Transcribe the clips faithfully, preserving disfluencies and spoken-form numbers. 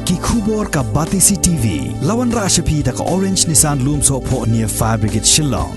Ki khubor ka Batesi T V. La wanrah sha phi da ka Orange Nissan Lumsohphoh near Fire Brigade Shillong.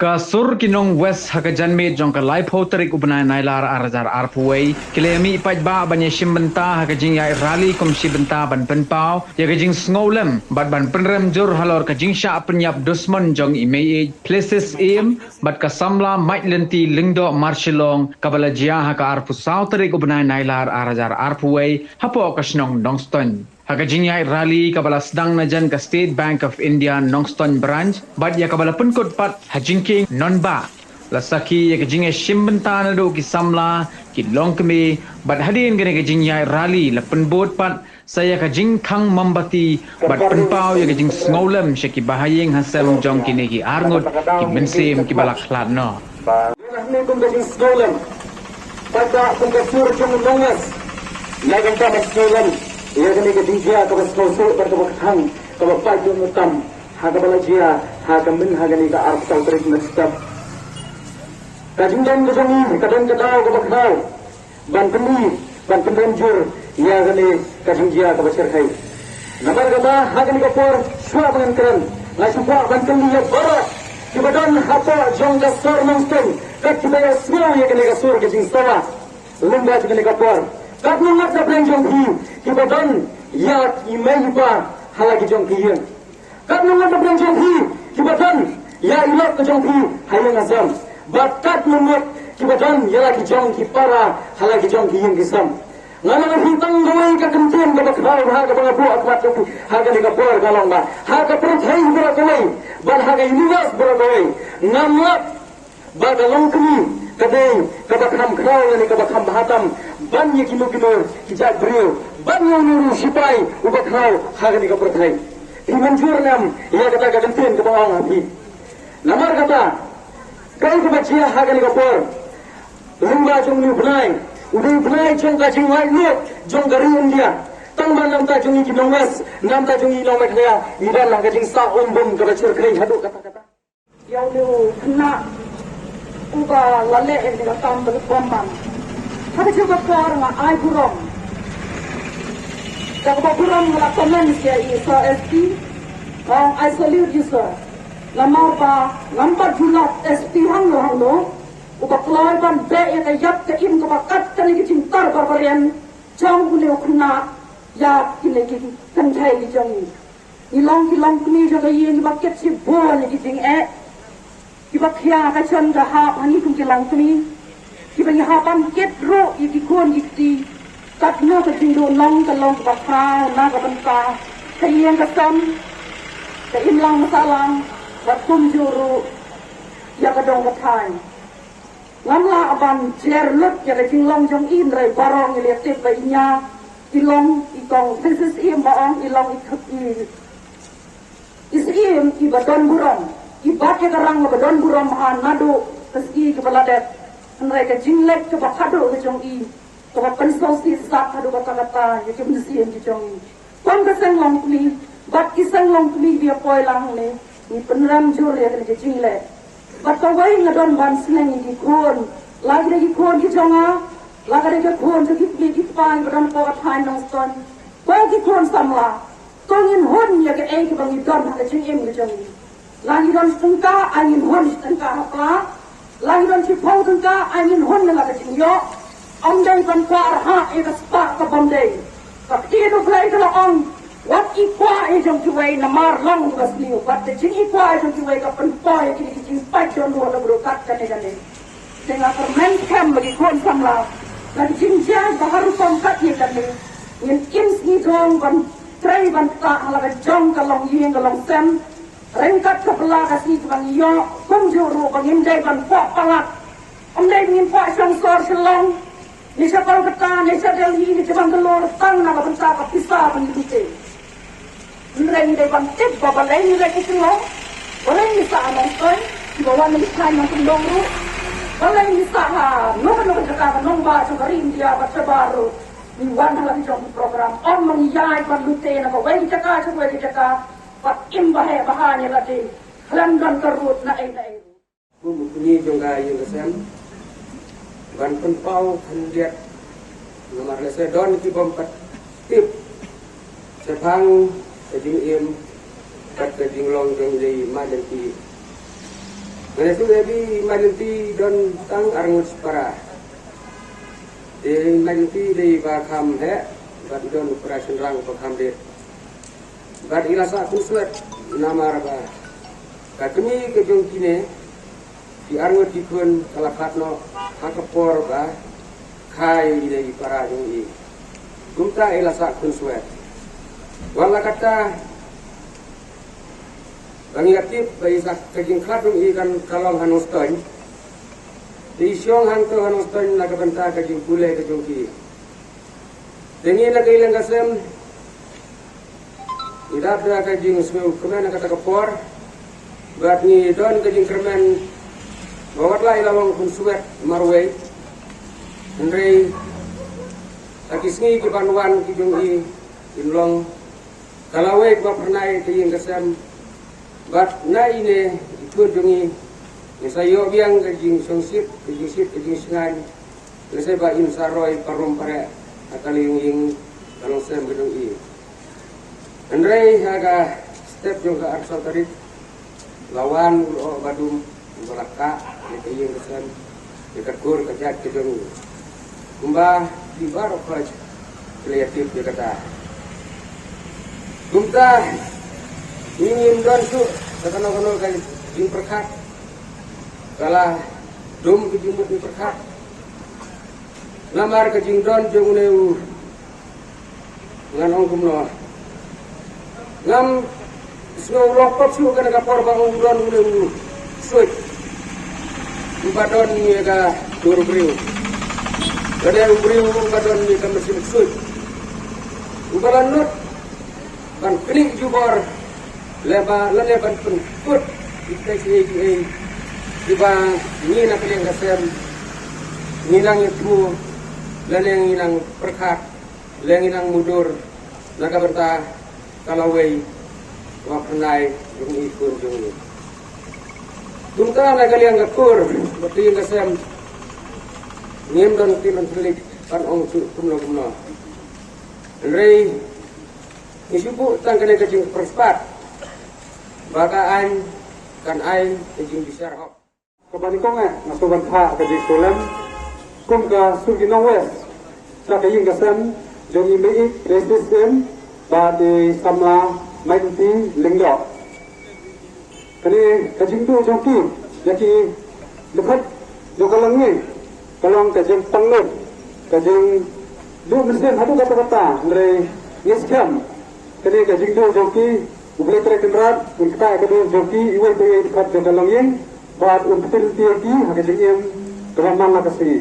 Ka sur ki nong West ha ka janmiet jong ka laiphew tarik u bnai Nailar ar hajar arphew wei ki la ïa mih paidbah ban ïa shim bynta ha ka jingïaid rally kum shi bynta ban pynpaw ïa ka jingsngewlem bad ban pynrem jur halor ka jingshah pynïap dusmon jong i Mei Ïeid Places Im bad ka samla Mike Lynti Lyngdoh Marshillong kaba la jia ha ka arphew saw tarik u bnai Nailar ar hajar arphew wei hapoh ka shnong Nongstoiñ. Ha ka jingïaid rally kaba la sdang na jan ka State Bank of India Nongstoiñ Branch bad ïa kaba la pynkut pat ha jingkieng nongbah, la sakhi ïa ka jingïashim bynta naduh ki samla, ki longkmie bad hadien kane ka jingïaid rally la pynbud pat sa ïa ka jingkhang mombati bad pynpaw ïa ka jingsngewlem sha ki bahaïing hasem jong kine ki arngut ki mynsiem kiba la khlad noh. Ba ngi la hynne kum ka jingsngewlem, paidbah kum ka sur jong u nong West, la ka bynta ban sngewlem ïa kane ka jingjia kaba sngewsuk bad kaba kthang kaba pait jong u tam ha kaba la jia ha ka mynha kane ka arphew saw tarik mynstep. Ka jingdon ka jong ngi ka don ka daw kaba khraw ban pynmih ban pynrem jur ïa kane ka jingjia kaba shyrkhei. Namar kata ha kane ka por shuwa ba ngan kren nga shu kwah ban kylli ïa baroh kiba don hapoh jong ka sor Nongstoiñ kat kiba ïa sngew ïa kane ka sur ka jingsawa lyngba jong kane ka por. Katno ngut na pdeng jong phi kiba don ïa i mei i pa ha la ki jong ki ïing? Katno ngut na pdeng jong phi kiba don ïa i lok ka jong phi ha ïing ha sem? Bad katno ngut kiba don ïa la ki jong ki para ha la ki jong ki ïing ki sem? Nga ong ïa phi tang kawei ka kyntien kaba khraw ha kaba nga buh ha khmat jong phi ha kane ka por, nga ong ba ha ka pyrthei baroh kawei bad ha ka universe baroh kawei, ngam lap ba ka longkmie ka dei kaba kham khraw lane kaba kham bha tam ban ïa kino kino ki jait briew, ban ïa uno uno u sipai uba khraw ha kane ka pyrthei. Phi mynjur ne em ïa kata ka kyntien kaba nga ong ha phi? Namar kata kaei kaba jia ha kane ka por lyngba jong une u bnai, u dei u bnai jong ka jinglaitluid jong ka ri India. Tang ba na bynta jong ngi ki nong West, na bynta jong ngi nong Meghalaya, ngi don ha ka jingsah umbun kaba shyrkhei haduh katta katta. Ïa une u khynnah uba la leh ïa kane ka kam ba la bom ban. Ha ka juh ka por nga ai burom. Da kaba burom nga la commend ïa i Sir S P. Nga ong, I salute you, sir. Namar ba ngam pat ju lap S P hangno hangno uba kloi ban beh ïa ka ïap ka im kaba kat kane ka jingtar barbarian jong une u khynnah ïa kine ki kynthei ki jong ngi. Ngi long ki longkmie jong ka ïing kiba kit shibun ïa ki jingeh, kiba khia ka jan ka hap ha ngi kum ki longkmie, kiba ngi hap ban kit ruh ïa ki khun ki kti. Katno ka jingduhnong ka long kaba khraw na ka bynta ka ïing ka sem, ka imlang sahlang bad kumjuh ruh ïa ka dong ka thaiñ. Ngam lah ban jer lut ïa ka jinglong jong i, hynrei baroh ngi la tip ba i Nia i long i kong Francis Im ba ong i long i, i, i syiem iba don burom, i bat ïa ka rang kaba don burom ha naduh ka sngi kaba la dep. Hynrei ka jingleh kaba khadduh ka jong i kaba pynsngewsih sat haduh katta katta ïa ki mynsiem ki jong i. Kum ka seng longkmie bad ki seng longkmie kiba poi lang hangne, ngi pynrem jur ïa kane ka jingleh. Bad kawei nga don ban sneng ïa ki khun, la ki dei ki khun ki jong nga, la ka dei ki khun jong ki kmie ki kpa kiba don hapoh ka thaiñ Nongstoiñ. Ko ki khun samla, to ngin hun ïa kaei kaba ngi don ha ka jingim ka jong ngi. La ngi don shi tyngka, ai ngin hun shi tyngka ha pla. La ngi don shiphew tyngka, ai ngin hun na la ka jingïoh. Ym dei ban kwah rhah ïa ka spah kaba ym dei. Ka ktien U Blei ka la ong, wat ikwah ïa jong kiwei namar long kaba sniew. Bad ka jingikwah ïa jong kiwei ka pynpoi ïa kine ki jingpait jong u Blei kat kane kane. Te nga kyrmen skhem ba ki khun samla, na ki jingjia ba ha rukom kat ne kat ne, ngin im sngi dong ban trei ban ktah ha la ka jong ka longïing ka longsem. Ryngkat ka pla ka sngi kaba ngi ïoh, kumjuh ruh ba ngim dei ban poh palat. Ym dei ba ngin poh shong sor Shillong, ne sha Kolkata, ne sha Delhi, ne sha Bangalore tang na ka bynta ka pisa ba ngi lute. Hynrei ngi dei ban tip ba balei ngi leit sha Shillong, balei ngi sah ha Nongstoiñ, kiba wan na ki thaiñ nongkyndong ruh, balei ngi sah ha kano kano ka jaka ka nongbah jong ka ri India bad shabar ruh. Ngi wan ha la ki jong ki program, ym ma ngi ïaid ban lute na kawei ka jaka sha kawei ka jaka, bad im ba heh ba haiñ ïa lade khlem don ka rud na ei na ei. Kum u kñi jong ka ïing ka sem ban pynpaw khyndiat, namar lehse don ki bym pat tip shaphang ka jingim bad ka jinglong jong i Maitlynti. Ngan ïathuh ïa phi, i Maitlynti don tang arngut para. I Maitlynti dei ba kham heh bad i don u para shynrang ba kham dei. Bad i la sah khunswet namar ba ka kmie ka jong kine ki arngut ki khun ka la phah noh ha ka por ba kha ïa i para jong i. Kumta i la sah khunswet. Wat la katta ba ngi la tip ba i sah, ka jingkhlad jong i kan ka long ha Nongstoiñ. Te i shong hangto ha Nongstoiñ na ka bynta ka jingpule ka jong ki. Te ngi na ka ïing ka sem ngi dap da ka jingsngew kmen na kata ka por, bad ngi don ka jingkyrmen ba wat la i la long khunswet marwei, hynrei ha ki sngi ki ban wan ki jong i kin long ka lawei kaba phyrnai ka ïing ka sem. Bad na ine i khun jong i, ngi sa ïoh biang ka jingsngewsih, ka jingshit, ka jingshngaiñ, lehse ba in sa roi parom pareh ha ka liang ïing ka long sem ka jong i. Hynrei ha ka step jong ka arphew saw tarik la wan u lyoh ba dum, ba la kah ïa ka ïing ka sem, ïa ka kur ka jait ka jong u. Kumba ki baroh khoit ki la ïatip ïa kata. Kumta ngi ngim don shuh ka kano kano ka jingpyrkhat. Ka la dum ka jingmut jingpyrkhat. Namar ka jingdon jong une u, ngan ong kumno, ngam sngew lok pop shuh kane ka por ba u don une u suit. Uba don ïa ka dur briew. Kane u briew uba don ïa ka mynsiem suit. Uba la nud ban knieh jubor, leba lane ban pynkut ïa kiei kiei kiba ngi na ka liang ka sem ngi nang ïathuh lane ngi nang pyrkhat, lane ngi nang mudui na ka bynta ka lawei wa phyrnai jong i khun jong ngi. Kumta na ka liang ka kur bad ka ïing ka sem ngim don tip ban thylliej ban ong shuh kumno kumno. Hynrei ngi shu buh tang kane ka jingpyrshah ba ka aiñ kan ai ka jingbishar hok. Kaba nyngkong eh nga sngewbha ban phah ka jingsulem kum ka sur ki nongwei sha ka ïing ka sem jong i mei i K S S M bad i samla Maitlynti Lyngdoh. Kane ka jingduh jong ki ïa ki dkhot jong ka longïing ka long ka jingpang lut, ka jingduh mynsiem haduh katta katta, hynrei ngi skhem kane ka jingduh jong ki U Blei Trai Kynrad un ktah ïa ka dur jong ki iwei pa iwei dkhot jong ka longïing bad un pynlong ïa ki ha ka jingim kaba man la ka sngi.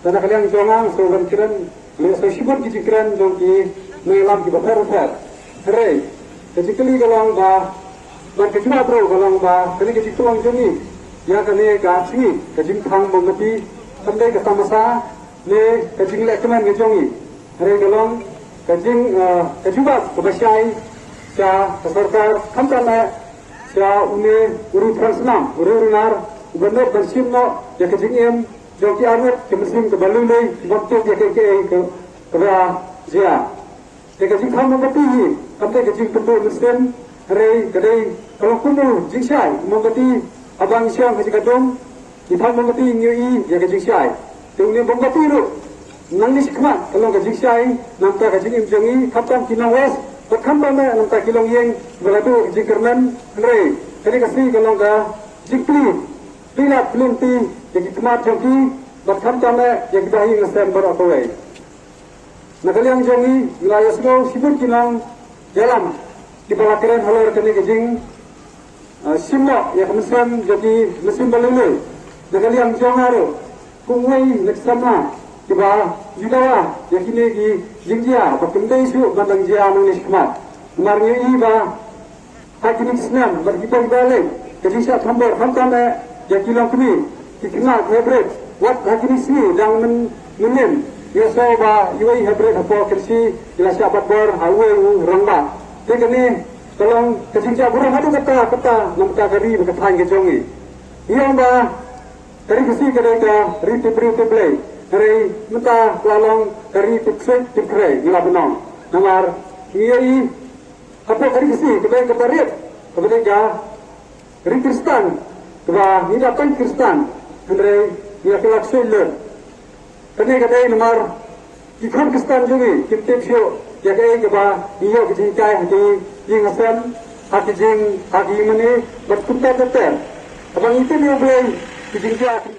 Te na ka liang jong nga nga sngewbha ban kren leh sa shibun ki jingkren jong ki nongïalam kiba pher bapher. Hynrei ka jingkylli ka long ba, bad ka jubab ruh ka long ba kane ka jingpynlong jong ngi ïa kane ka sngi ka jingthang mombati kam dei ka tamasa ne ka jingleh kmen ka jong ngi. Hynrei ka long ka jing, eh, ka jubab kaba shai sha ka sorkar, khamtam eh sha une u riewthrang snam, u riewrunar uba nud ban shim noh ïa ka jingim jong ki arngut ki mynsiem kiba lui lui, ki bym tip ïa kiei kiei kaba jia. Te ka jingthang mombati hi kam dei ka jingpynduh mynsiem, hynrei ka dei ka long kum u jingshai mombati haba ngi shong ha jaka dum, ngi thang mombati ngi ïohi ïa ka jingshai. Te une mombati ruh nangne shakhmat ka long ka jingshai na bynta ka jingim jong ngi, khamtam ki nong West bad khamtam eh na bynta ki longïing kiba la duh ka jingkyrmen. Hynrei kane ka sngi ka long ka jingplie, plie lad plie lynti ïa ki khmat jong ki bad khamtam eh ïa ki bahaïing hasem baroh kawei. Na ka liang jong ngi ngi la ïohsngew shibun ki nongïalam kiba la kren halor kane ka jing, ah, shim noh ïa ka mynsiem jong ki mynsiem ba lui lui. Na ka liang jong nga ruh kum uwei na ki samla kiba ju dawa ïa kine ki jingjia ba kim dei shuh ban dang jia nangne shakhmat. Namar ngi ïohi ba ha kine ki snem bad ki por kiba leit ka jingshah thombor khamtam eh ïa ki longkmie, ki khynnah, ki hynriew, wat ha kine ki sngi dang myn, mynnin Ïa so ba iwei ha bret hapoh Khasi ïa la shah bat bor ha uwei u rangbah. Te kane ka long ka jingjia burom haduh katta katta namar ka ri bad ka thaiñ ka jong i. Ïa ba ka ri Khasi ka dei ka ri tip briew tip Blei. Hynrei mynta ka la long ka ri tip ksuid tip khrei ngi la pynong. Namar ngi ïa i hapoh ka ri Khasi ka dei ka bariat ka dei ka ri Khristan, kaba ngi da pang Khristan, hynrei ngi la kylla ksuid lut. Kane ka dei namar ki khun Khristan jong ngi kim tip shuh ïa kaei kaba ngi ïoh ka jinghikai ha ki ïing ha sem, ha ki jing, ha ki mane, bad kumta ter ter. Haba ngi tip ïa U Blei, ki jinghikai